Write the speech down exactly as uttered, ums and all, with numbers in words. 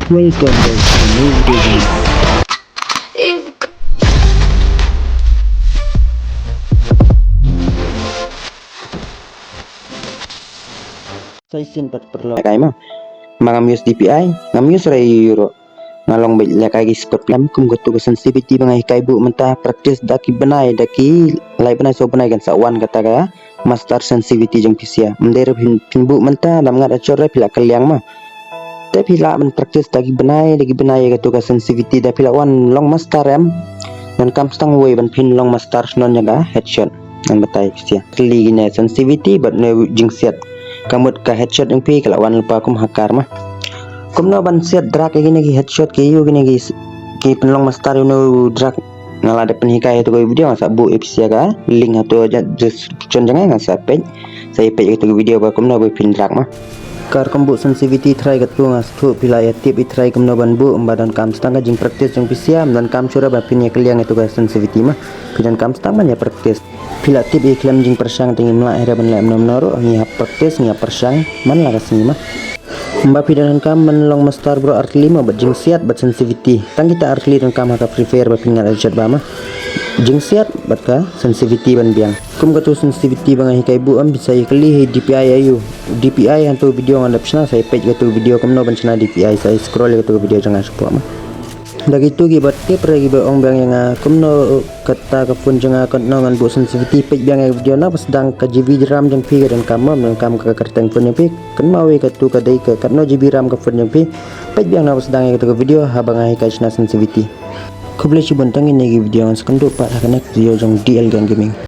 Welcome back to new video. Sa shisien pat paralok. Kai ma. Ma ngam use D P I, ngam use re euro. Nga long beit lehkai ki spot plam kum katu ka sensitivity ba nga hikai buh mynta, practice da ki bnai, da ki lai bnai saw bnai kan sa wan kata ka master sensitivity jong phi sha. Ym dei re phin, phin buh mynta, lam ngat achor re phi la kylliang ma. Te phi lah ban practice da ki bnai, da ki bnai ïa katu ka sensitivity da phi la wan long master em. Ngan kam stang wei ban phin long master shnong ïa ka headshot. Ngan batai phi sha. Kylli kine sensitivity bad ne jingsiat. Ka mut ka headshot jong phi ka la wan lypa kum ha car ma. Kumno ban siat drag ïa kine ki headshot ki ïa kine ki s-, ki pynlong master ïa une u drag. Nga la dep pynhikai ha tu ka video, nga sa buh ïa phi sha ka link ha tu ja description jong nga, nga sa peit. Sa ïa peit ha tu ka video ba kumno ba phin drag ma. Kar kum buh sensitivity try katu nga sngewthuh phi la ïa tip ïa try kumno ban buh, ym ba donkam stang ka jingpractice jong phi sha, ym donkam shuh re ba phin ïa kylliang ïa tu ka sensitivity ma. Phi donkam stang ban ïa practice. Phi la tip ïa khlem jingpyrshang te ngim lah re ban leh mano mano ruh, ngi hap practice, ngi hap pyrshang man la ka sngi ma. Ym ba phi donkam ban long master bro, artylli ma bad jingsiat bad sensitivity. Tang kita artylli donkam ha ka Free Fire ba phin ngat headshot ba ma. Jingsiat bad ka sensitivity ban biang. Kum katu sensitivity ba nga hikai buh em, phi sa ïa kylli hi D P I aiu. D P I ha tu video nga dep shna, sa ïa peit katu video kumno ban shna D P I, sa ïa scroll ïa katu video jong nga shapoh ma. Da kitu kiba tip re kiba ong biang ïa nga kumno kata ka phone jong nga katno ngan buh sensitivity, peit biang ïa ka video na ba sdang, ka G B RAM jong phi ka donkam ma, donkam ka kyrteng phone jong phi. Kynmaw ïa katu ka dei ka katno G B RAM ka phone jong phi. Peit biang na ba sdang ïa katu ka video haba nga hikai shna sensitivity. Khublei shibun, tang kine ki video, ngan sa kynduh pat ha ka next video jong D L Gang Gaming.